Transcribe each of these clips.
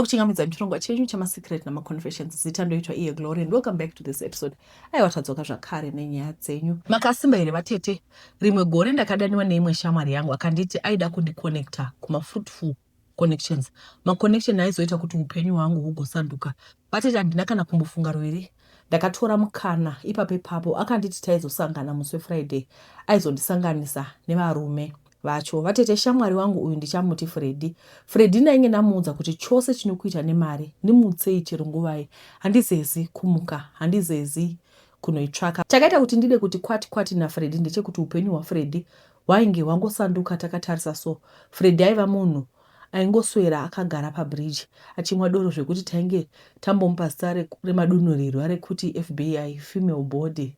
Kuchingamidza muchirongwa chenyu chamasecret namaconfessions. Zita ndoitwa iye Glory and welcome back to this episode. Aiwa, tadzoka zvakare nenyaya dzenyu. Makasimba here vatete? Rimwe gore ndakadaniwa neimwe shamwari yangu akanditi aida kundiconnecta kumafruitful connections, maconnection aizoita kuti upenyu hwangu hugosanduka. Vatete, handina kana kumbofunga ruviri, ndakatora mukana ipapo ipapo. Akanditi taizosangana musi weFriday, aizondisanganisa nevarume vacho. Vatete, shamwari wangu uyu ndichamuti Fredi. Fredi ndainge ndamuudza kuti chose chinokuita nemari ndimutsei chero nguvai, handizezi kumuka, handizezi kunoitsvaka. Chakaita kuti ndide kuti kwati kwati naFredi ndechekuti upenyu hwaFredi hwainge hwangosanduka takatarisa so. Fredi aiva munhu aingoswera akagara pabridge achimwa doro zvekuti tainge tambomupa zita remadunhurirwa rekuti FBI, female body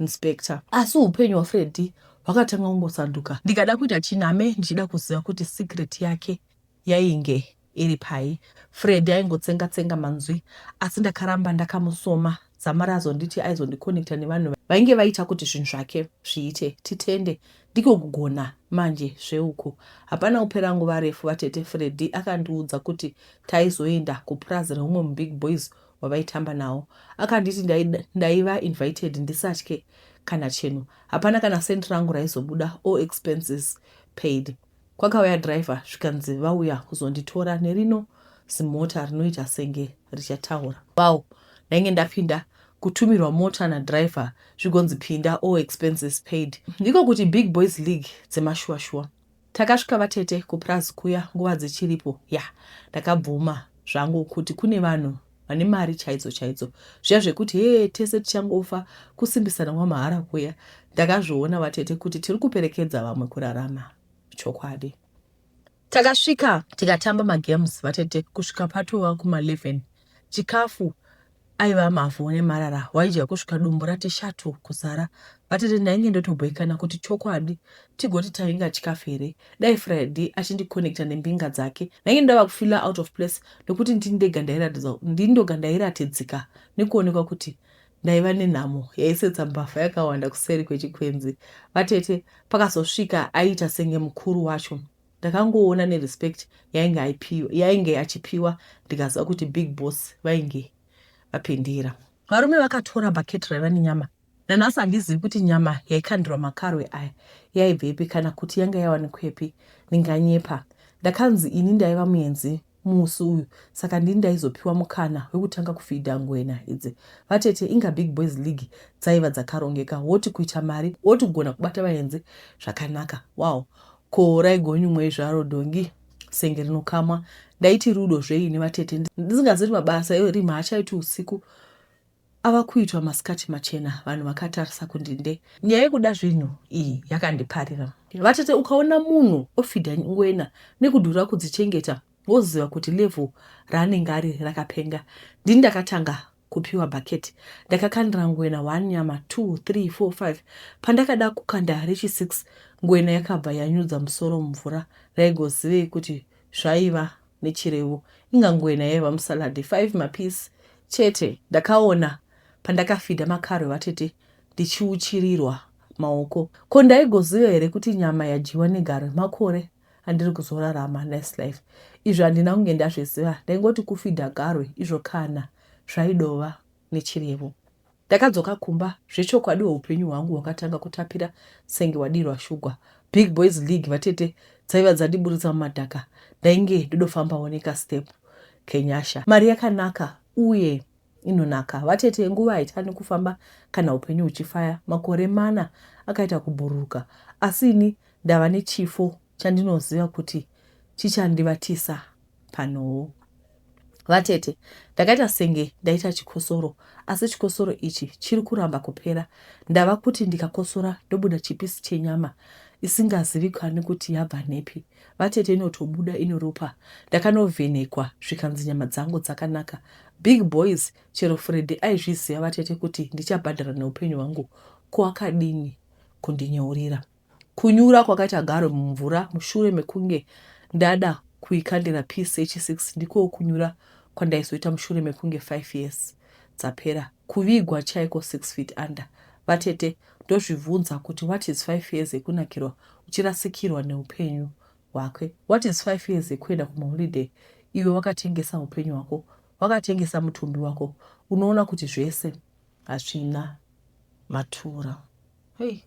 inspector. Asi upenyu hwaFreddy hwakatanga kungosanduka. Ndikada kuita chiname ndichida kuziva kuti secret yake yainge iri pai. Freddy aingotsenga tsenga manzwi asi ndakaramba ndakamusoma. Dzamara azonditi aizondiconnecta nevanhu vainge vaita kuti zvinhu zvake zviite. Titende ndiko kugona manje zveuku. Hapana kupera nguva refu vatete, Freddy akandiudza kuti taizoenda kupurazi reumwe mubig boys wavaitamba nawo. Akanditi ndaiva invited ndisatye kana chinhu. Hapana kana cent rangu raizobuda, all expenses paid. Kwakauya driver zvikanzi vauya kuzonditora nerino zimota rinoita senge richataura. Wow, ndainge ndapinda kutumirwa mota nadriver zvigonzi pinda, all expenses paid. Ndiko kuti big boys league dzemashuwa shuwa. Takasvika vatete kupurazi kuya nguva dzichiripo. Ya, ndakabvuma zvangu kuti kune vanhu vane mari chaidzo chaidzo. Zviya zvekuti hee tese tichangofa, kusimbisana kwamahara kuya. Ndakazviona vatete kuti tiri kuperekedza vamwe kurarama chokwadi. Takasvika tikatamba magames vatete kusvika patova kuma11. Chikafu aiva mavhu nemarara, waidya kusvika dumbu rati shatu kuzara. Vatete, ndainge ndotobhoikana kuti chokwadi tigoti tainga chikafu here? Dai Friday achindiconnecta nembinga dzake. Ndainge ndava kufeela out of place nekuti ndini ndega ndindoga ndairatidzika nekuonekwa kuti ndaiva nenhamo yaisetsa mbavha yakawanda kuseri kwechikwenzi. Vatete, pakazosvika aiita senge mukuru wacho, ndakangoona nerespect yainge yainge achipiwa ndikaziva kuti big boss vainge vapindira. Varume vakatora bucket raiva nenyama. Nanhasi handizivi kuti nyama yaikandirwa makarwe aya yaibvepi kana kuti yanga yawanikwepi, ndinganyepa. Ndakanzi ini ndaiva muenzi musi uyu saka ndini ndaizopiwa mukana wekutanga kufidha ngwena idzi. Vatete, inga big boys league dzaiva dzakarongeka, woti kuita mari, woti kugona kubata vaenzi zvakanaka. Wow, ko raigonyumwei zvaro dhongi senge rinokamwa. Ndaiti rudo zveini vatete, ndisingazivi kuti mabasa erima haachaitwi usiku, ava kuitwa masikati machena vanhu vakatarisa kundinde. Nyaya yekuda zvinhu iyi yakandiparira. Vatete, ukaona munhu ofidha ngwena nekudhura kudzichengeta woziva kuti level raanenge ari rakapenga. Ndini ndakatanga kupiwa bucket. Ndakakandira ngwena 1 nyama 2 3 4 5. Pandakada kukanda rechi 6 ngwena yakabva yanyudza musoro mumvura. Ndaigozivei kuti zvaiva nechirevo? Inga ngwena yaiva musalad 5 mapiece chete. Ndakaona pandakafidha makarwe vatete ndichiuchirirwa maoko. Ko ndaigoziva here kuti nyama yadyiwa negarwe makore andiri kuzorarama nice life? Izvi handina kunge ndazviziva, ndaingoti kufidha garwe izvo kana zvaidova nechirevo. Ndakadzoka kumba, zvechokwadi hupenyu hwangu hwakatanga kutapira senge wadirwa shugwa. Big boys league vatete dzaiva dzandiburitsa mumadhaka, ndainge ndodofambawo nekastep kenyasha. Mari yakanaka uye inonaka vatete, nguva haitani kufamba kana hupenyu huchifaya. Makore mana akaita kubhururuka asi ini ndava nechifo chandinoziva kuti chichandivatisa panowo. Vatete, ndakaita senge ndaita chikosoro asi chikosoro ichi chiri kuramba kupera. Ndava kuti ndikakosora ndobuda chipisi chenyama isingazivikanwi kuti yabva nepi. Vatete, inotobuda ine ropa. Ndakanovhenekwa zvikanzi nyama dzangu dzakanaka. Big boys, chero Freddy aizviziva vatete kuti ndichabhadhara neupenyu hwangu ko akadini kundinyeurira. Kunyura kwakaita garwe mumvura mushure mekunge ndada kuikandira piece yechi6 ndikowo kunyura kwandaizoita mushure mekunge 5 years dzapera. Kuvigwa chaiko 6 feet under. Vatete, ndozvibvunza kuti what is 5 years yekunakirwa uchirasikirwa neupenyu hwakwe? What is 5 years yekuenda kumaholiday? Iwe wakatengesa upenyu hwako, wakatengesa mutumbi wako. Unoona kuti zvese hazvina matura. Hey.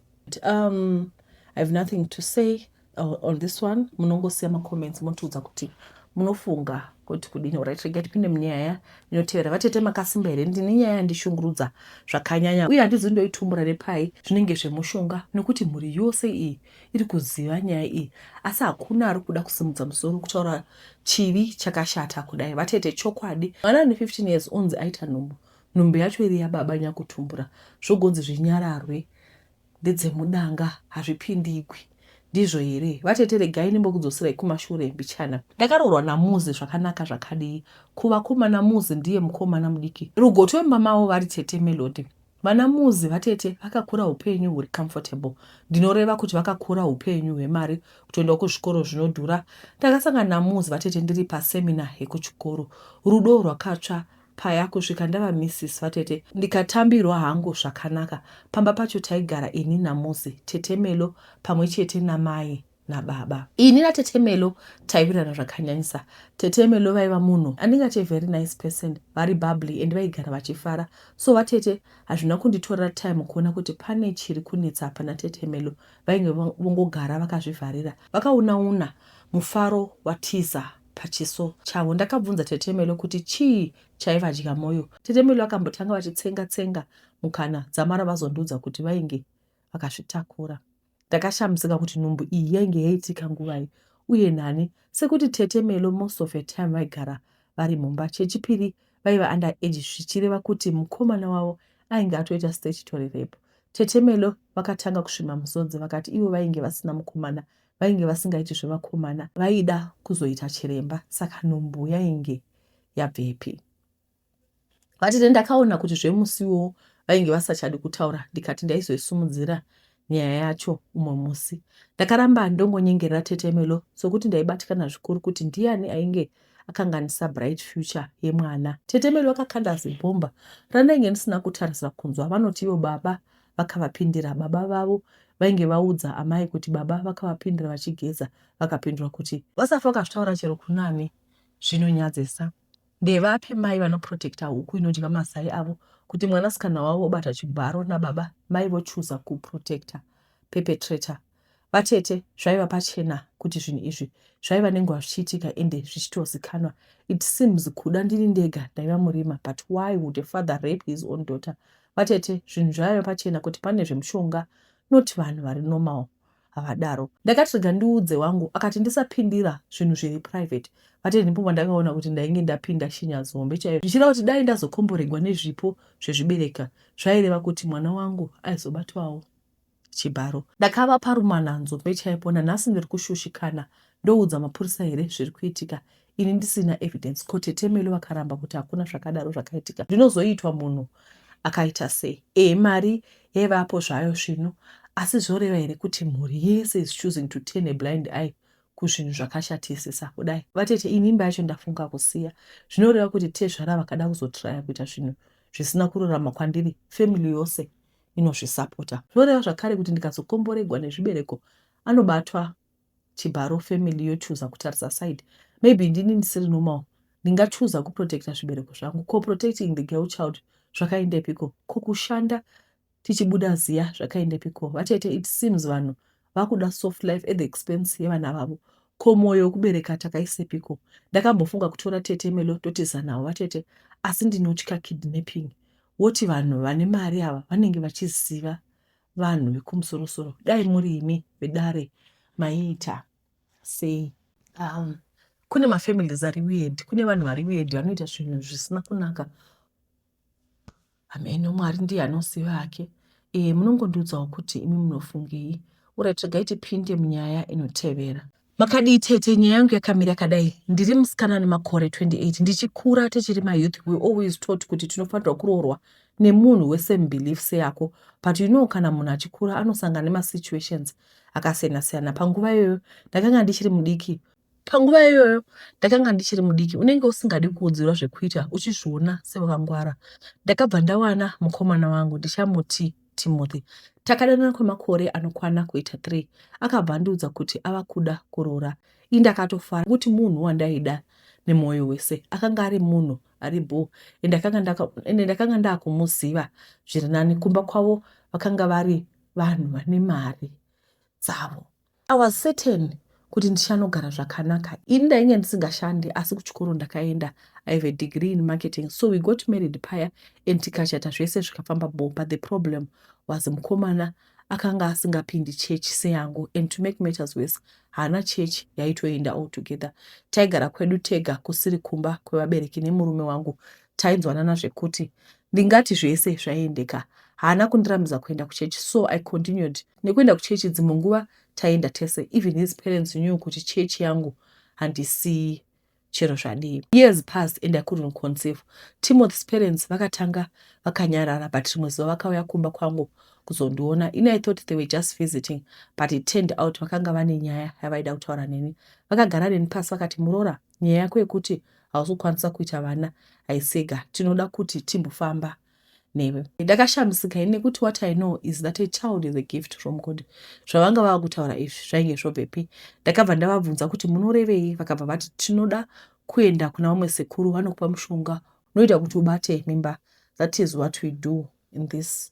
I have nothing to say on this one. Munongosiya macomments motiudza kuti munofunga kuti kudini. Alright, rega tipinde munyaya inotevera. Vatete makasimba here? Ndine nyaya yandishungurudza zvakanyanya uye handizi ndoitumbura nepai zvinenge zvemushonga nekuti mhuri yose iyi iri kuziva nyaya iyi asi hakuna ari kuda kusimudza musoro kutaura chivi chakashata kudai. Vatete, chokwadi mwana ane 15 years onzi aita nhumbu, nhumbu yacho iri yababa nyakutumbura, zvogonzi zvinyararwe ndedzemudanga hazvipindigwi ndizvo here? Vatete, regai ndimbokudzoserai kumashure mbichana. Ndakaroorwa naMuzi zvakanaka zvakadii kuvakomana. Muzi ndiye mukomana mudiki rugotwe mumba mavo vari tete Melody. Vana Muzi vatete vakakura upenyu huri comfortable. Ndinoreva kuti vakakura upenyu hwemari kutoendawo kuzvikoro zvinodhura. Ndakasangana naMuzi vatete ndiri paseminar yekuchikoro. Rudo rwakatsva paya kusvika ndava Mrs vatete ndikatambirwa hangu zvakanaka. Pamba pacho taigara ini naMuzi, tete Melo pamwe chete namai nababa. Ini natete Melo taiwirirana zvakanyanyisa. Tete Melo vaiva munhu andingati a very nice person, vari bubbly and vaigara vachifara. So vatete hazvina kunditorera time kuona kuti pane chiri kunetsa pana tete Melo. Vainge vongogara vakazvivharira vakauna-una mufaro watiza pachiso chavo. Ndakabvunza tete Melo kuti chii chaivadya moyo. Tete Melo vakambotanga vachitsenga tsenga mukana dzamara vazondiudza kuti vainge vakazvitakura. Ndakashamisika kuti nhumbu iyi yainge yaitika nguvai uye nani sekuti tete Melo most of her time vaigara vari mumba. Chechipiri vaiva under age zvichireva kuti mukomana wavo ainge atoita statutory rape. Tete Melo vakatanga kusvima musodzi vakati ivo vainge vasina mukomana vainge vasingaiti zvevakomana vaida kuzoita chiremba saka nhumbu yainge yabvepi. Vatete ndakaona kuti zvemusi iwowo vainge vasachadi kutaura ndikati ndaizoisumudzira nyaya yacho umwe musi. Ndakaramba ndongonyengerera tete Melo sokuti ndaibatikana zvikuru kuti ndiani ainge akanganisa bright future yemwana. Tete Melo vakakanda zibhomba randainge ndisina kutarisira kunzwa. Vanoti ivo baba vakavapindira. Baba vavo vainge vaudza amai kuti baba vakavapindira vachigeza vakapindura kuti. Vasafa vakazvitaura chero kunani zvinonyadzisa. Ndevapi mai vanoprotecta huku inodya mazai avo kuti mwanasikana wavo obata chibharo nababa mai vochuza kuprotecta perpetrator. Vatete zvaiva pachena kuti zvinhu izvi zvaiva nenguva zvichiitika ende zvichitozikanwa. It seems kuda ndini ndega ndaiva murima but why would a father rape his own daughter? Vatete zvinhu zvaiva pachena kuti pane zvemushonga not vanhu vari normal havadaro. Ndakati rega ndiudze wangu akati ndisapindira zvinhu zviri private. Vatete ndipo pandakaona kuti ndainge ndapinda shinyazi hombe chaiyo zvichireva kuti dai ndazokomboregwa nezvipo zvezvibereka zvaireva kuti mwana wangu aizobatwawo chibharo. Ndakavapa rumananzo chaipo nanhasi ndiri kushushikana ndoudza mapurisa here zviri kuitika ini ndisina evidence ko tete Melo vakaramba kuti hakuna zvakadaro zvakaitika ndinozoitwa munhu akaita sei ee mari yaivapo zvayo svinu asi zvoreva here kuti mhuri yese is choosing to turn a blind eye kuzvinhu zvakashatisisa kudai vatete ini imba yacho ndafunga kusiya zvinoreva kuti tezvara vakada kuzotraya kuita zvinhu zvisina kururama kwandiri family yose inozvisapota zvinoreva zvakare kuti ndikazokomboregwa nezvibereko anobatwa chibharo family yochuza kutarisa side maybe ndini ndisiri normal ndingachuza kuprotecta zvibereko zvangu ko protecting the girl child zvakaendepiko ko kushanda tichibuda ziya zvakaendepiko vatete it seems vanhu vakuda soft life at the expense yevana vavo ko mwoyo wekubereka takaisepiko ndakambofunga kutora tete Melo totiza navo vatete asi ndinotya kidnapping woti vanhu vane mari ava vanenge vachiziva vanhu vekumusorosoro dai muri imi vedare maiita sei. Kune mafamilies ari weird, kune vanhu vari weird vanoita zvinhu zvisina kunaka. Hameno Mwari ndiye anoziva hake. E, munongondiudzawo kuti imi munofungei. Alright, regai tipinde munyaya inotevera. Makadii tete, nyaya yangu yakamira yakadai. Ndiri musikana ane makore 28. Ndichikura tichiri mayouth we always taught kuti tinofanirwa kuroorwa nemunhu wesame belief seyako. But you know kana munhu achikura anosangana nemasituations akasiyana siyana. Panguva iyoyo ndakanga ndichiri mudiki. Panguva iyoyo ndakanga ndichiri mudiki, unenge usingadi kuudzirwa zvekuita uchizviona sewakangwara. Ndakabva ndawana mukomana wangu ndichamuti Timothy. Takadanana kwemakore anokwana kuita 3. Akabva andiudza kuti ava kuda kuroora. Ini ndakatofara kuti munhu wandaida. Nemwoyo wese. Akanga ari munhu ari bhoo ende ndakanga ndakumuziva zviri nani. Kumba kwavo vakanga vari vanhu vane mari dzavo. I was certain kuti ndichanogara zvakanaka. Ini ndainge ndisingashandi asi kuchikoro ndakaenda. I have a degree in marketing, so we got married paya and tikachata, zvese zvikafamba bho. But the problem was mukomana akanga asingapindi chechi seyangu, and to make matters worse, haana chechi yaitoenda altogether. Taigara kwedu tega kusiri kumba kwevabereki. Nemurume wangu tainzwanana zvekuti ndingati zvese zvaiendeka. Haana kundirambidza kuenda kuchechi, so I continued nekuenda kuchechi. Dzimwe nguva taienda tese. Even his parents knew kuti chechi yangu handisii chero zvadii. Years passed and I couldn't conceive. Timothy's parents vakatanga vakanyarara, but rimwe zuva vakauya kumba kwangu kuzondiona. Ini I thought they were just visiting, but it turned out vakanga vane nyaya yavaida kutaura neni. Vakagara neni pasi vakati, "Muroora, nyaya yako yekuti hausi kukwanisa kuita vana haisega. Tinoda kuti timbofamba newe." Ndakashamisika ini nekuti what I know is that a child is a gift from God. Zvavanga vava kutaura izvi zvainge zvobvepi? Ndakabva ndavabvunza kuti, "Munorevei?" Vakabva vati, "Tinoda kuenda kuna vamwe sekuru, vanokupa mushonga unoita kuti ubate mimba. That is what we do in this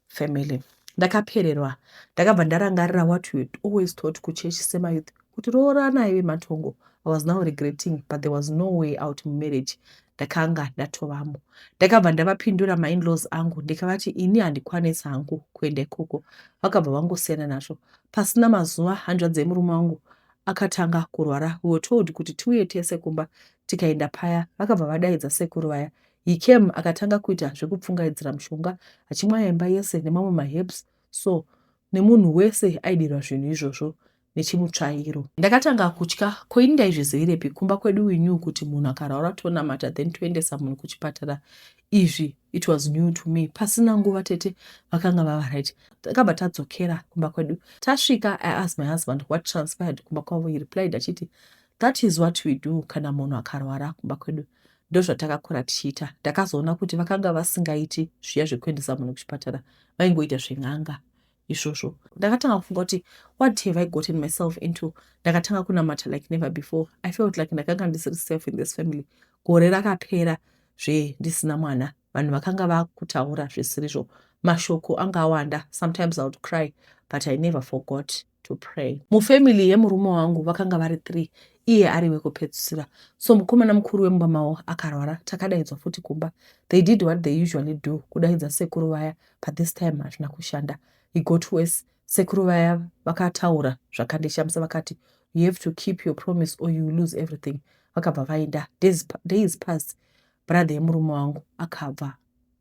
family." Ndakapererwa. Ndakabva ndarangarira what we always taught kuchechi semayouth kuti rooranai vematongo. I was now regretting, but there was no way out mumarriage ndakanga ndatovamo. Ndakabva ndavapindura mainlaws angu ndikavati ini handikwanisi hangu kuenda ikoko. Vakabva vangosiyana nazvo. Pasina mazuva, hanzvadzi yemurume wangu akatanga kurwara. We were told kuti tiuye tese kumba. Tikaenda paya, vakabva vadaidza sekuru vaya. He came, akatanga kuita zvekupfungaidzira mushonga achimwaya imba yese nemamwe maherbs, so nemunhu wese aidirwa zvinhu izvozvo nechimutsvairo. Ndakatanga kutya. Ko ini ndaizvizivirepi? Kumba kwedu we knew kuti munhu akarwara tonamata, then toendesa munhu kuchipatara. Izvi, it was new to me. Pasina nguva tete vakanga vava right. Takabva tadzokera kumba kwedu. Tasvika, I asked my husband what transpired kumba kwavo. He replied achiti, "That is what we do kana munhu akarwara kumba kwedu, ndozvatakakura tichiita." Ndakazoona kuti vakanga vasingaiti zviya zvekuendesa munhu kuchipatara, vaingoita zven'anga izvozvo. Ndakatanga kufunga kuti, what have I gotten myself into? Ndakatanga kunamata like never before. I felt like ndakanga ndisiri safe in this family. Gore rakapera zve ndisina mwana. Vanhu vakanga vakutaura zvisirizvo, mashoko anga awanda. Sometimes I would cry, but I never forgot to pray. Mufamily yemurume wangu vakanga vari three, iye ari wekupedzisira. So mukomana mukuru wemumba mavo akarwara. Takadaidzwa futi kumba. They did what they usually do, kudaidza sekuru vaya, but this time hazvina kushanda. He got worse. Sekuru vaya vakataura zvakandishamisa. Vakati, "You have to keep your promise or you lose everything." Vakabva vaenda. Days passed, brother yemurume wangu akabva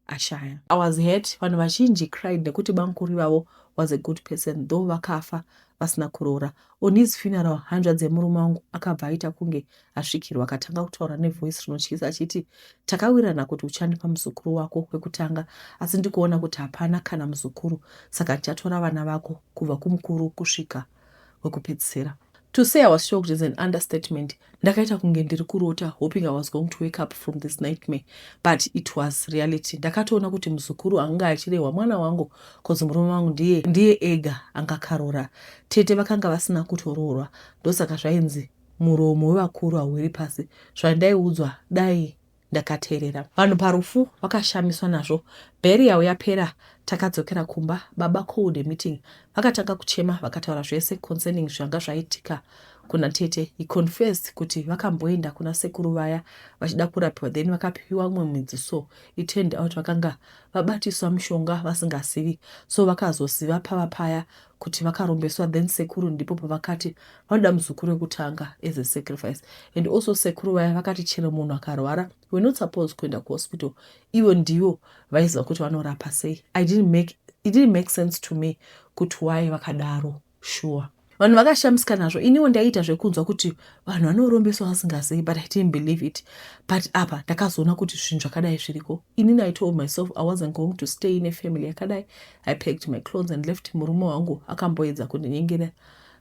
ashaya. I was hurt. Vanhu vazhinji cried nekuti bamukuru vavo was a good person, though vakafa vasina kuroora. On his funeral, hanzvadzi yemurume wangu akabva aita kunge asvikirwa, akatanga kutaura nevoice rinotyisa achiti, "Takawirirana kuti uchandipa muzukuru wako wekutanga, asi ndikuona kuti hapana kana muzukuru, saka ndichatora vana vako kubva kumukuru kusvika wekupedzisira." To say I was shocked is an understatement. Ndakaita kunge ndiri kurota, hoping I was going to wake up from this nightmare, but it was reality. Ndakatoona kuti muzukuru anga achirehwa mwana wangu, cause murume wangu ndiye, ndiye ega angakarora. Tete vakanga vasina kutoroorwa, ndosaka zvainzi muromo wevakuru hauwiri pasi. Zvandaiudzwa dai ndakateerera. Vanhu parufu vakashamiswa nazvo. Burial yapera, takadzokera kumba. Baba called a meeting. Vakatanga kuchema, vakataura zvese concerning zvanga zvaitika kuna tete. He confessed kuti vakamboenda kuna sekuru vaya vachida kurapiwa, then vakapiwa mumwe midzi. So it turned out vakanga vabatiswa mushonga vasingazivi, so vakazoziva pava paya kuti vakarombeswa. Then sekuru ndipo pavakati vanoda muzukuru wekutanga as a sacrifice. And also sekuru vaya vakati chero munhu akarwara, we're not supposed kuenda kuhospital, ivo ndivo vaiziva kuti vanorapa sei. I didn't make, it didn't make sense to me kuti why vakadaro. Sure, vanhu vakashamisika nazvo. Iniwo ndaiita zvekunzwa kuti vanhu vanorombeswa vasingazivi, but I didn't believe it. But apa ndakazoona kuti zvinhu zvakadai zviriko. Inini I told myself I wasn't going to stay in a family yakadai. I packed my clothes and left. Murume wangu akamboedza kundinyengera,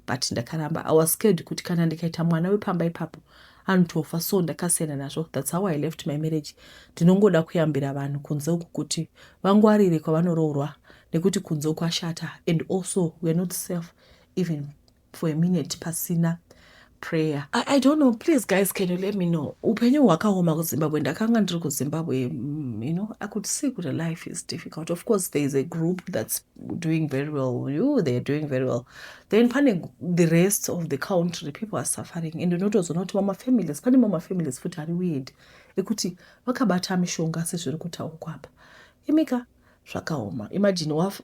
but ndakaramba. I was scared kuti kana ndikaita mwana wepamba ipapo anotofa, so ndakasiyana nazvo. That's how I left my marriage. Ndinongoda kuyambira vanhu kunze uku kuti vangwarire kwavanoroorwa, nekuti kunze kwashata, and also we are not safe even for a minute pasina Prayer. I don't know. Please, guys, can you let me know? Upenyu hwakaoma kuZimbabwe. Ndakanga ndiri kuZimbabwe, I could see kuti life is difficult. Of course, there is a group that's doing very well. They're doing very well. Then pane the rest of the country, people are suffering. And unotozoona kuti mamafamilies, pane mamafamilies futi ari weird, ekuti vakabata mishonga sezviri kutaurwa apa. Imika, zvakaoma. Imagine waf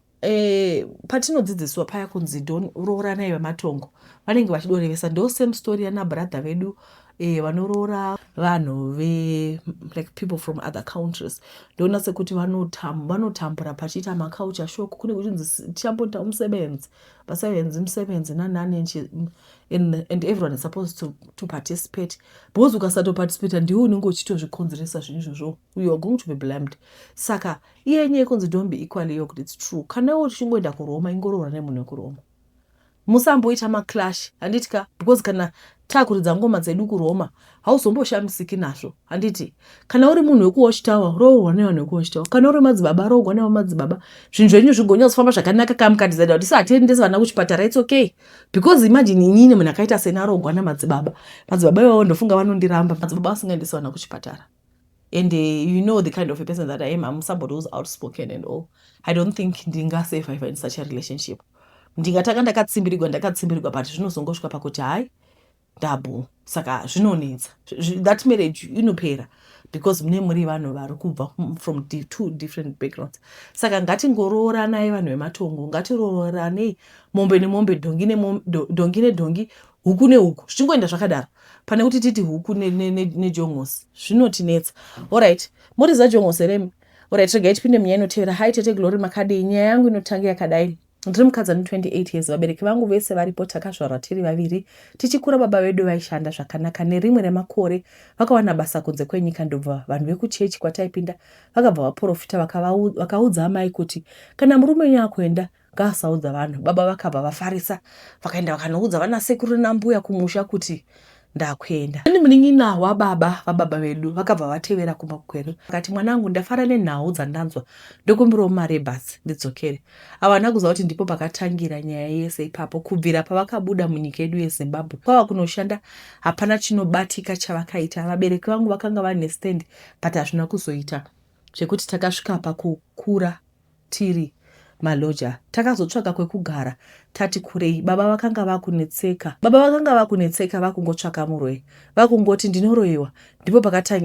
patinodzidziswa paya kunzi don rooranai vematongo, vanenge vachidorevesa. Ndo same story yana brother vedu vanoroora vanhu ve like people from other countries. Ndoona sekuti vanotambura pachiita maculture shock. Kune kuchinzi tichambota umusebenzi, basebenzi umsebenzi nanani, and everyone is supposed to participate, because ukasatoparticipata ndiwe unenge uchitozvikonzeresa zvinhu izvozvo. You are going to be blamed. Saka iye nyaya yekunzi don't be equally yoked, it's true. Kana iwe uchingoenda kuRoma, ingoroora nemunhu wekuRoma, musamboita maclash, handiti ka? Because kana takuridza ngoma dzedu kuRoma, hauzomboshamisiki nazvo, handiti? Kana uri munhu wekuWatchtower, roorwa nevanhu vekuWatchtower. Kana uri madzibaba, roorwa nevamadzibaba. Zvinhu zvenyu zvigonyatso zvakanaka. Kana mukadecida kuti hatiendesi vana kuchipatara, it's okay, because imagine inini, munhu akaita senaroorwa namadzibaba, madzibaba ivavo ndofunga vanondiramba, madzibaba vasingaendesi vana kuchipatara. And you know the kind of a person that I am. I'm somebody who's outspoken and all. I don't think ndingasurvive in such a relationship. Ndingatanga ndakatsimbirigwa, ndakatsimbirigwa, but zvinozongosvika pakuti hai, ndabo. Saka zvinonetsa. That marriage inopera because mune muri vanhu vari kubva from two different backgrounds. Saka ngatingorooranai vanhu vematongo, ngatirooranei mombe nemombe, dhongi nedhongi, huku nehuku, zvichingoenda zvakadaro, pane kuti titi huku nejongosi. Zvinotinetsa. Alright, muriza jongosi here? Alright, regai tipinde munyaya inotevera. Hi Tete Glory, makadii? Nyaya yangu inotanga yakadai. Ndiri mukadzi ane 28 years. Vabereki vangu vese varipo. Takazvarwa tiri vaviri. Tichikura, baba vedu vaishanda zvakanaka. Nerimwe remakore vakawana basa kunze kwenyika. Ndobva vanhu vekuchechi kwataipinda vakabva vaprofita, vakaudza amai kuti kana murume wenyu akuenda, ngaasaudza vanhu. Baba vakabva vafarisa, vakaenda vakanoudza vanasekuru nambuya kumusha kuti ndakuenda. Ini munin'ina wababa vababa vedu vakabva vatevera kumba kwedu, vakati, "Mwanangu, ndafara nenhau dzandanzwa. Ndokumbirawo mari yebhasi ndidzokere." Havana kuziva kuti ndipo pakatangira nyaya yese ipapo. Kubvira pavakabuda munyika yedu yeZimbabwe kwava kunoshanda, hapana chinobatika chavakaita. Vabereki vangu vakanga vane stand, but hazvina kuzoita zvekuti. Takasvika pakukura tiri maloja. Takazotsvaka kwekugara tati kurei. Baba vakanga vakunetseka, baba vakanga vakunetseka, vakungotsvaka muroi, vakungoti ndinoroyiwa.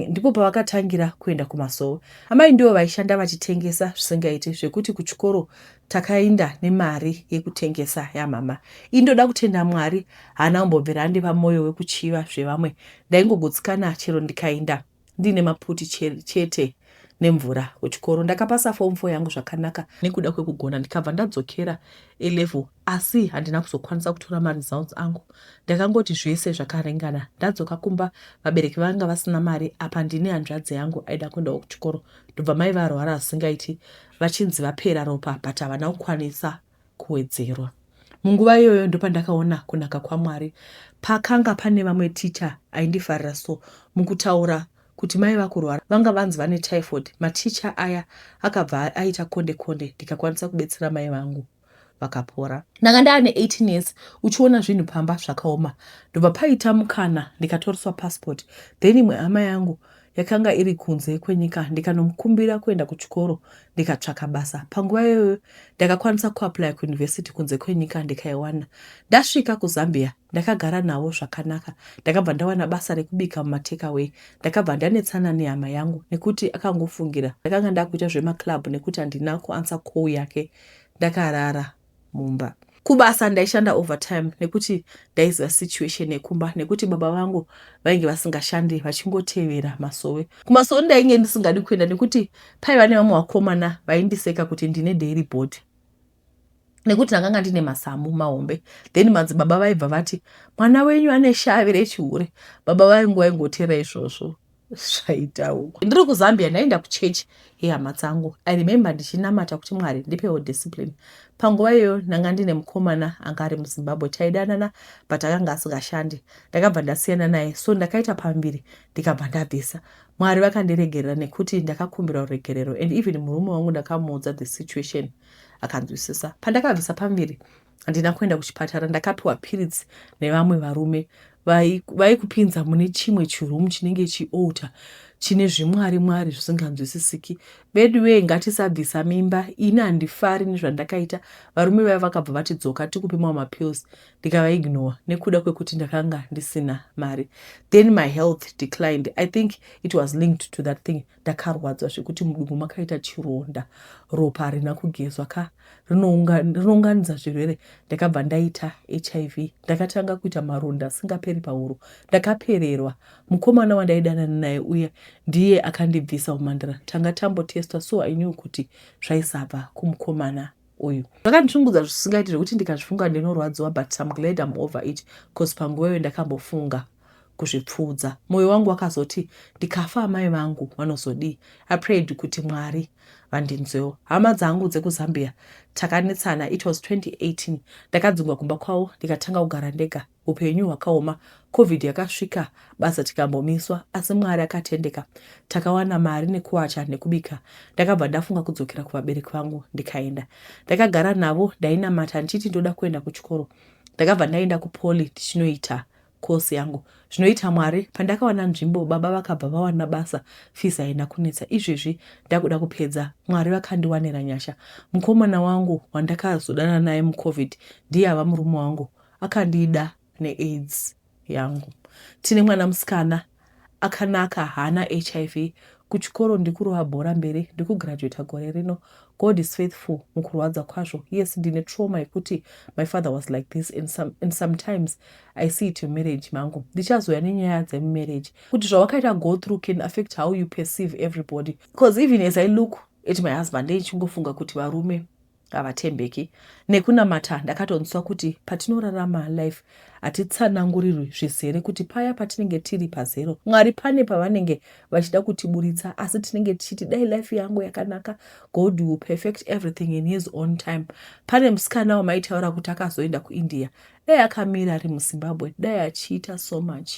Ndipo pavakatangira kuenda kumasowe. Amai ndivo vaishanda vachitengesa zvisingaiti, zvekuti kuchikoro takaenda nemari yekutengesa yamama. Indoda kutenda Mwari, haana kumbobvira andipa mwoyo wekuchiva zvevamwe. Ndaingogutsikana chero ndikaenda ndiine maputi chete nemvura kuchikoro. Ndakapasa form 4 yangu zvakanaka nekuda kwekugona, ndikabva ndadzokera A-level, asi handina kuzokwanisa kutora maresults angu. Ndakangoti zvese zvakaringana. Ndadzoka kumba, vabereki vanga vasina mari. Apa ndine hanzvadzi yangu aida kuendawo kuchikoro. Ndobva mai varwara zvisingaiti, vachinzi vapera ropa, but havana kukwanisa kuwedzerwa. Munguva iyoyo ndopandakaona kunaka kwaMwari. Pakanga pane vamwe ticha aindifarira. So mukutaura kuti mai vakurwara, vanga vanzi vane typhoid, maticha aya akabva aita konde konde, ndikakwanisa kubetsera mai vangu, vakapora. Ndanga ndaane 18 years. Uchiona zvinhu pamba zvakaoma, ndobva paita mukana, ndikatoreswa passport. Then imwe hama yangu yakanga iri kunze kwenyika, ndikanomukumbira kuenda kuchikoro, ndikatsvaka basa. Panguva iyoyo ndakakwanisa kuapply kuuniversity kunze kwenyika, ndikaiwana. Ndasvika kuZambia, ndakagara navo zvakanaka. Ndakabva ndawana basa rekubika mumatakeaway. Ndakabva ndanetsana nehama yangu nekuti akangofungira ndakanga ndakuita zvemaclub, nekuti handina kuanswer call yake, ndakarara mumba. Kubasa ndaishanda overtime nekuti ndaiziva situation yekumba, nekuti baba vangu vainge vasingashandi, vachingotevera masowe. Kumasowe ndainge ndisingadi kuenda nekuti paiva nevamwe vakomana vaindiseka kuti ndine dairy board, nekuti ndakanga ndine masamu mahombe. Then madzibaba vaibva vati, "Mwana wenyu ane shavi rechihure." Baba vaingu vaingotera izvozvo zvaita uko. Ndiri kuZambia, ndaenda kuchechi yehama dzangu. I remember ndichinamata kuti, "Mwari, ndipewo discipline." Panguva iyoyo ndanga ndine mukomana anga ari muZimbabwe, taidanana, but akanga asingashandi. Ndakabva ndasiyana naye. So ndakaita pamuviri, ndikabva ndabvisa. Mwari vakandiregerera nekuti ndakakumbira ruregerero, and even murume wangu ndakamuudza the situation, akanzwisisa. Pandakabvisa pamuviri, handina kuenda kuchipatara. Ndakapiwa piritsi nevamwe varume. Vaikupinza mune chimwe chiroom chinenge chialtar chine zvimwari mwari zvisinganzwisisiki. Veduwee, ngatisabvisa mimba. Ini handifari nezvandakaita. Varume vaya vakabva vati, "Dzoka tikupe mamwe mapills." Ndikavaignore nekuda kwekuti ndakanga ndisina mari. Then my health declined. I think it was linked to that thing. Ndakarwadzwa zvekuti mudumbu makaita chironda. Ropa harina kugezwa ka, rinounganidza zvirwere. Ndakabva ndaita HIV. Ndakatanga kuita maronda asingaperi pahuro. Ndakapererwa. Mukomana wandaidanana naye uya ndiye akandibvisa umhandara. Tanga tambotestwa, so I knew kuti zvaisabva kumukomana uyu. Zvakandishungudza zvisingaiti zvekuti ndikazvifunga ndinorwadziwa, but I'm glad I'm over it, 'cause panguva iyoyo ndakambofunga kuzvipfuudza. Mwoyo wangu wakazoti, "Ndikafa, amai vangu vanozodii?" I prayed kuti Mwari vandinzwewo. Hama dzangu dzekuZambia takanetsana. It was 2018. Ndakadzingwa kumba kwavo, ndikatanga kugara ndega. Upenyu hwakaoma. COVID yakasvika, basa tikambomiswa, asi Mwari akatendeka. Takawana mari nekuwacha nekubika. Ndakabva ndafunga kudzokera kuvabereki vangu, ndikaenda. Ndakagara navo. Ndainamata ndichiti ndoda kuenda kuchikoro. Ndakabva ndaenda kupoly ndichinoita kosi yangu. Zvinoita Mwari, pandakawana nzvimbo, baba vakabva vawana basa. Fees haina kunetsa. Izvezvi ndakuda kupedza. Mwari vakandiwanira nyasha. Mukomana wangu wandakazodana naye muCOVID ndiye ava murume wangu. Akandida neAIDS yangu. Tine mwana musikana akanaka, haana HIV. Kuchikoro ndikurova bhora mberi, ndikugraduata gore rino. God is faithful mukurwadza kwazvo. Yes, ndine trauma yekuti my father was like this, and sometimes I see it mumarriage mangu. Ndichazoya nenyaya dzemumarriage, kuti zvawakaita go through can affect how you perceive everybody, because even as I look at my husband, ndichingofunga kuti varume havatembeki. Nekunamata ndakatonzwa kuti patinorarama life hatitsanangurirwi zvizere, kuti paya patinenge tiri pazero, Mwari pane pavanenge vachida kutiburitsa, asi tinenge tichiti, "Dai life yangu yakanaka." God will perfect everything in his own time. Pane musikana wamaitaura kuti akazoenda kuIndia, dai akamira ari muZimbabwe, dai achiita so much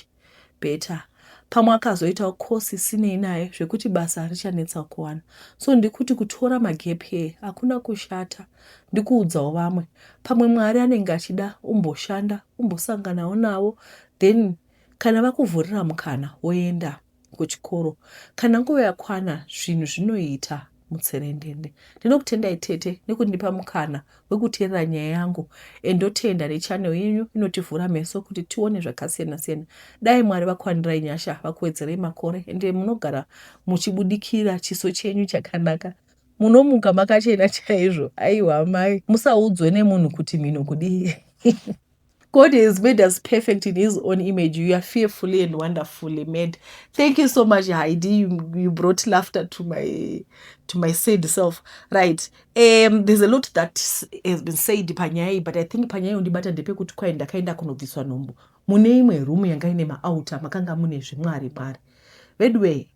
better. Pamwe akazoitawo kosi isinei naye zvekuti basa richanetsa kuwana. So ndikuti kutora magap year hakuna kushata. Ndikuudzawo vamwe, pamwe Mwari anenge achida umboshanda, umbosanganawo navo, then kana vakuvhurira mukana, woenda kuchikoro kana nguva yakwana. Zvinhu zvinoita mutserendende. Ndinokutendai tete nekundipa mukana wekuteerera nyaya yangu. Endotenda nechannel yenyu inotivhura meso kuti tione zvakasiyana siyana. Dai Mwari vakwanirai nyasha, vakuwedzerei makore, ende munogara muchibudikira chiso chenyu chakanaka. Munomuka makachena chaizvo. Aiwa mai, musaudzwe nemunhu kuti mhino kudii. God has made us perfect in his own image. You are fearfully and wonderfully made. Thank you so much, Heidi. You brought laughter to my sad self. Right. There's a lot that has been said panyaya, but I think panyaya undibata ndepekuti kwai ndakaenda kunobviswa nhumbu mune imwe room yanga ine maaltar, makanga mune zvimwari mwari. Veduwee,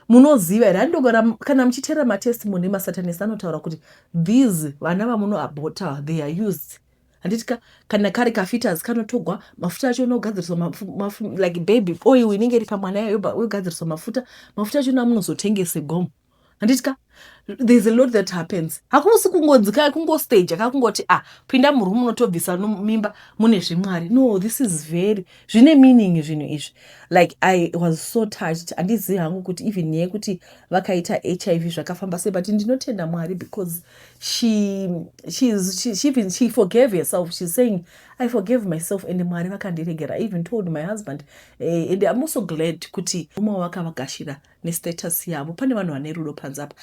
munoziva here, handogara kana muchiteerera matestimony emasatanist, anotaura kuti these vana vamunoabhota, they are used, handiti ka? Kana kari kafetus kanotogwa mafuta acho, unogadziriswa like baby oil inenge iri pamwana yayo, yogadziriswa mafuta. Mafuta achona munozotengese gomo, handiti ka? There's a lot that happens. Hakusi kungonzi kai kungostage kakungoti, "Ah, pinda muroom, unotobvisa mimba mune zvimwari." No, this is very, zvine meaning zvinhu izvi. Like, I was so touched. Handizivi hangu kuti even yekuti vakaita HIV zvakafamba sei, but ndinotenda Mwari because she even she forgave herself. She's saying, "I forgave myself and Mwari vakandiregera." I even told my husband, and I'm also glad kuti umwe vakavagashira nestatus yavo. Pane vanhu vane rudo panze apa.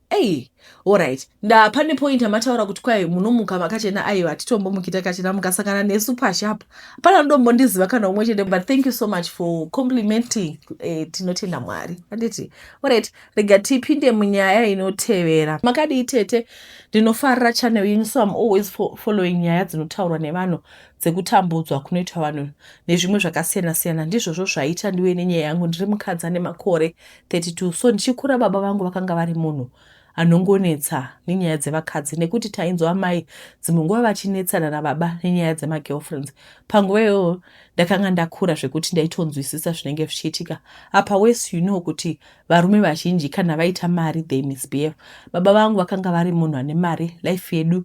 Ei, alright, nda pane point amataura kuti kwai munomuka makachena. Aiwa, hatitombomuki takachena. Mukasangana nesu pashi apa, pana ndombondiziva kana umwe chete. But thank you so much for complimenting. Tinotenda Mwari, handiti? Alright, rega tipinde munyaya inotevera. Makadii tete? Ndinofarira channel yenyu, so I'm always following nyaya dzinotaurwa nevanhu dzekutambudzwa kunoitwa vanhu nezvimwe zvakasiyana-siyana. Ndizvozvo zvaita ndiwe nenyaya yangu. Ndiri mukadzi ane makore 32. So ndichikura, baba vangu vakanga vari munhu anongonetsa nenyaya dzevakadzi, nekuti tainzwa amai dzimwe nguva vachinetsana nababa nenyaya dzemagirlfriends. Panguva iyoyo ndakanga ndakura zvekuti ndaitonzwisisa zvinenge zvichiitika apa. Wes, you know kuti varume vazhinji kana vaita mari, they misbehave. Baba vangu vakanga vari munhu ane mari. Life yedu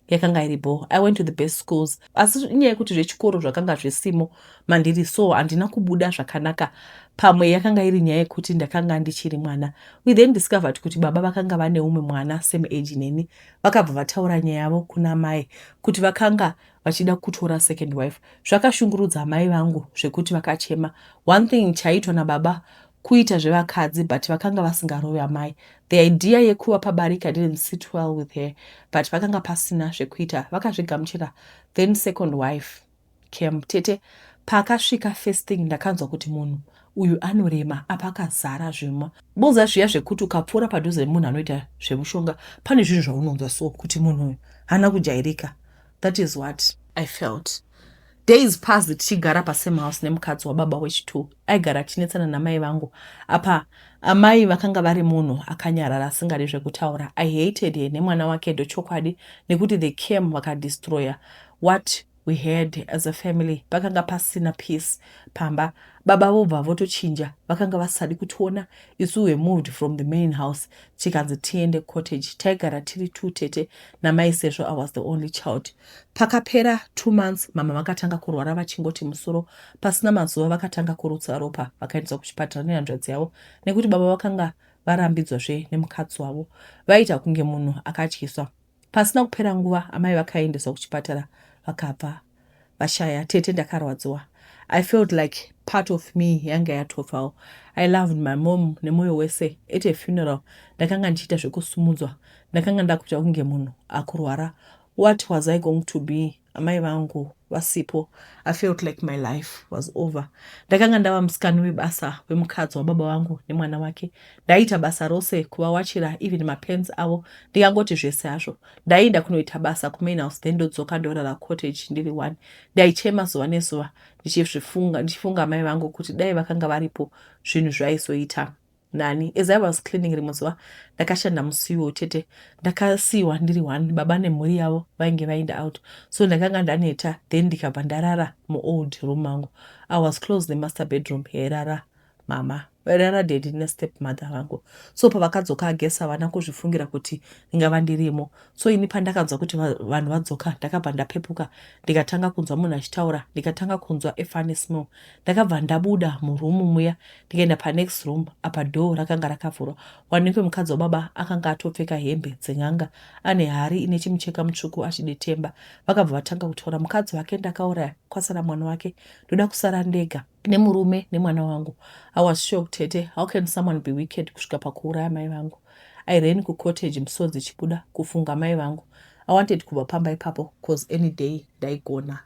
Yakanga iripo. I went to the best schools, asi inyaya yekuti zvechikoro zvakanga zvisimo mandiri, so handina kubuda zvakanaka. Pamwe yakanga iri nyaya yekuti ndakanga ndichiri mwana. We then discovered kuti baba vakanga vane umwe mwana same age neni. Vakabva vataura nyaya yavo kuna mai kuti vakanga vachida kutora second wife. Zvakashungurudza amai vangu zvekuti vakachema. One thing chaiitwa nababa kuita zvevakadzi, but vakanga vasingarovi amai. The idea yekuva pabarika didn't sit well with her, but vakanga pasina zvekuita, vakazvigamuchira. Then second wife came, tete. Paakasvika, first thing ndakanzwa kuti munhu uyu anorema. Apa akazara zvima boza zviya zvekuti ukapfuura padhuze nemunhu anoita zvemushonga, pane zvinhu zvaunonzwa so kuti munhu uyu haana kujairika. That is what I felt. Days passed tichigara pasame house nemukadzi wababa wechi2. Aigara achinetsana namai vangu. Apa amai vakanga vari munhu akanyarara, asingadi zvekutaura. I hated her nemwana wake, ndochokwadi, nekuti they came vakadestroya what we had as a family. Pakanga pasina peace pamba. Baba vobva votochinja, vakanga vasadi kutiona isu. We moved from the main house, tikanzi tiende cottage. Taigara tiri two, tete namai, sezvo I was the only child. Pakapera 2 months, mama vakatanga kurwara, vachingoti musoro. Pasina mazuva vakatanga kurutsa ropa. Vakaendeswa kuchipatara nehanzvadzi yavo nekuti baba vakanga varambidzwazve nemukadzi wavo. Vaita kunge munhu akatyiswa. Pasina kupera nguva, amai vakaendeswa kuchipatara, vakabva vashaya. Tete, ndakarwadziwa. I felt like part of me yanga yatofawo. I loved my mom nemwoyo wese. At a funeral ndakanga ndichiita zvekusumudzwa. Ndakanga ndakuita kunge munhu akurwara. What was I going to be amai vangu vasipo? I felt like my life was over. Ndakanga ndava musikani webasa wemukadzi wababa vangu nemwana wake. Ndaiita basa rose, kuvawachira, even mapants avo, ndikangoti zvese hazvo. Ndaienda kunoita basa kumain house, then ndodzoka, ndorara cottage ndiri one. Ndaichema zuva nezuva ndichizvifunga, ndichifunga amai vangu, kuti dai vakanga varipo zvinhu zvaizoita nani. As I was cleaning rimwe zuva, ndakashanda musiwo, tete. Ndakasiyiwa ndiri one. Baba nemhuri yavo vainge vaenda out, so ndakanga ndaneta. Then ndikabva ndarara muold room mangu. I was close nemaster bedroom yairara mama, vairara daddy nestep mother vangu. So pavakadzoka, agesi havana kuzvifungira kuti ndingava ndirimo. So ini pandakanzwa kuti vanhu vadzoka, ndakabva ndapepuka, ndikatanga kunzwa munhu achitaura, ndikatanga kunzwa a funny smell. Ndakabva ndabuda murumu muya, ndikaenda panext room. Apa door rakanga rakavhurwa. Wanikwe mukadzi wababa akanga atopfeka hembe dzen'anga, ane hari ine chimucheka mutsvuku, achidetemba. Vakabva vatanga kutaura: "Mukadzi wake ndakauraya, kwasara mwana wake. Ndoda kusara ndega nemurume nemwana wangu." I was shocked, tete. How can someone be wicked kusvika pakuuraya mai vangu? I ran kucottage, misodzi ichibuda, kufunga mai vangu. I wanted kubva pamba ipapo, 'cause any day ndaigona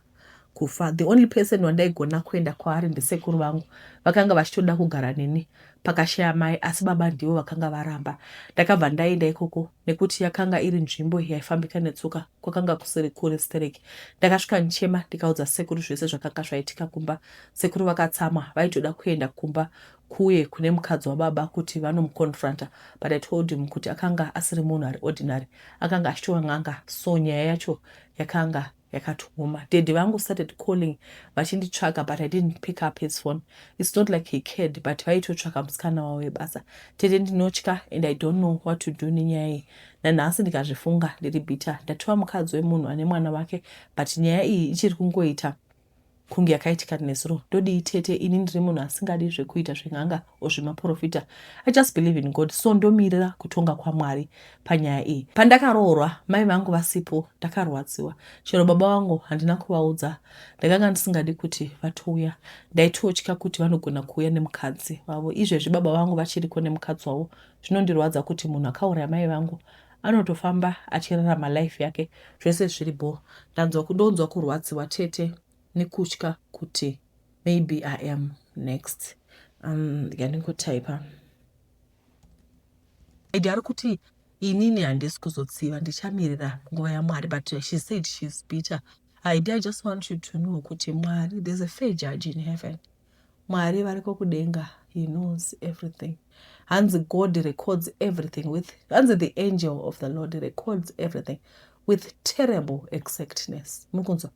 kufa. The only person wandaigona kuenda kwaari ndesekuru vangu. Vakanga vachitoda kugara neni pakashaya mai, asi baba ndivo vakanga varamba. Ndakabva ndaenda ikoko nekuti yakanga iri nzvimbo yaifambika netsoka, kwakanga kusiri kure stereki. Ndakasvika ndichema, ndikaudza sekuru zvese zvakanga zvaitika kumba. Sekuru vakatsamwa, vaitoda kuenda kumba kuye kune mukadzi wababa kuti vanomuconfronta, but I told him kuti akanga asiri munhu ari ordinary, akanga achitova n'anga, so nyaya yacho yakanga yakatooma. Daddy vangu started calling vachinditsvaga, but I didn't pick up his phone. It's not like he cared, but vaitotsvaka musikana wavo webasa. Tete, ndinotya and I don't know what to do nenyaya iyi. Nanhasi ndikazvifunga ndiri bitter. Ndatova mukadzi wemunhu ane mwana wake, but nyaya iyi ichiri kungoita kunge yakaitika nezuro. Ndodii, tete? Ini ndiri munhu asingadi zvekuita zven'anga ozvemaprofita. I just believe in God, so ndomirira kutonga kwaMwari panyaya iyi. Pandakaroorwa mai vangu vasipo, ndakarwadziwa. Chero baba vangu handina kuvaudza. Ndakanga ndisingadi kuti vatouya, ndaitotya kuti vanogona kuuya nemukadzi wavo. Izvezvi baba vangu vachiriko nemukadzi wavo. Zvinondirwadza kuti munhu akauraya mai vangu anotofamba achirarama life yake, zvese zviri bo. Ndonzwa kurwadziwa, tete, nekutya kuti maybe I am next. Ndikandingotaipa idi ari kuti inini handisi kuzotsiva, ndichamirira nguva yaMwari, but she said she's bitter. Id, I just want you to know kuti Mwari, there's a fair judge in heaven. Mwari variko kudenga. He knows everything. Hanzi God records everything with, hanzi the angel of the Lord records everything. With terrible exactness. Muri kunzwa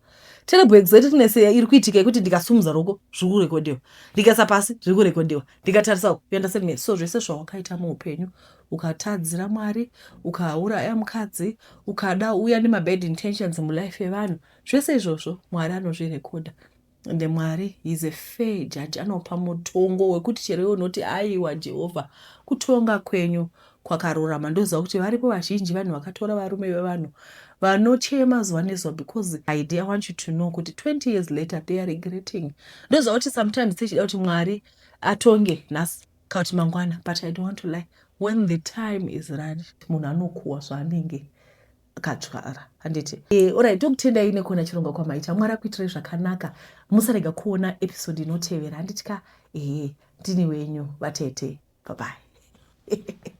terrible exactness iri kuitika yekuti ndikasumudza roko zviri kurekodhiwa, ndikaisa pasi zviri kurekodhiwa, ndikatarisa uku, you understand me? So zvese zvawakaita muupenyu, ukatadzira Mwari, ukauraya mukadzi, ukada uya nemabad intentions mulife yevanhu, zvese izvozvo Mwari anozvirekodha. Ende Mwari is a fair judge, anopa mutongo wekuti chero iwe unoti, "Aiwa Jehovha, kutonga kwenyu kwakarurama." Ndoziva kuti varipo vazhinji vanhu vakatora varume vevanhu vanochema zuva nezuva, because I want you to know kuti 20 years later they are regretting. Ndoziva kuti sometimes tichida kuti Mwari atonge nhasi kana kuti mangwana, but I don't want to lie, when the time is right, munhu anokuhwa zvaanenge akadyara, handiti? Alright, tokutendai nekuona chirongwa kwamaita. Mwari akuitirai zvakanaka. Musarega kuona episode inotevera, handiti ka? Ehe, ndini wenyu vatete. Bye bye.